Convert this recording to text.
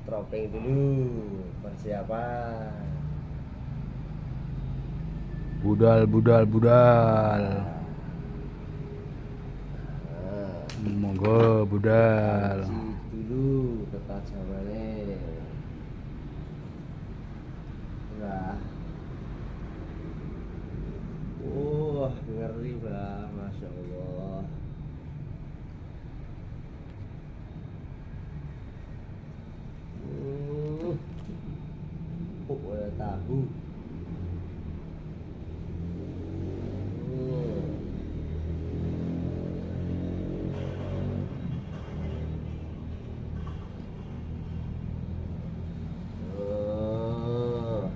Dropping dulu, persiapan. Budal, budal, budal. Nah, Monggo budal. uji dulu ketajamannya. Nah, wah ngeri bah, masya Allah. Ada tahu. Oh.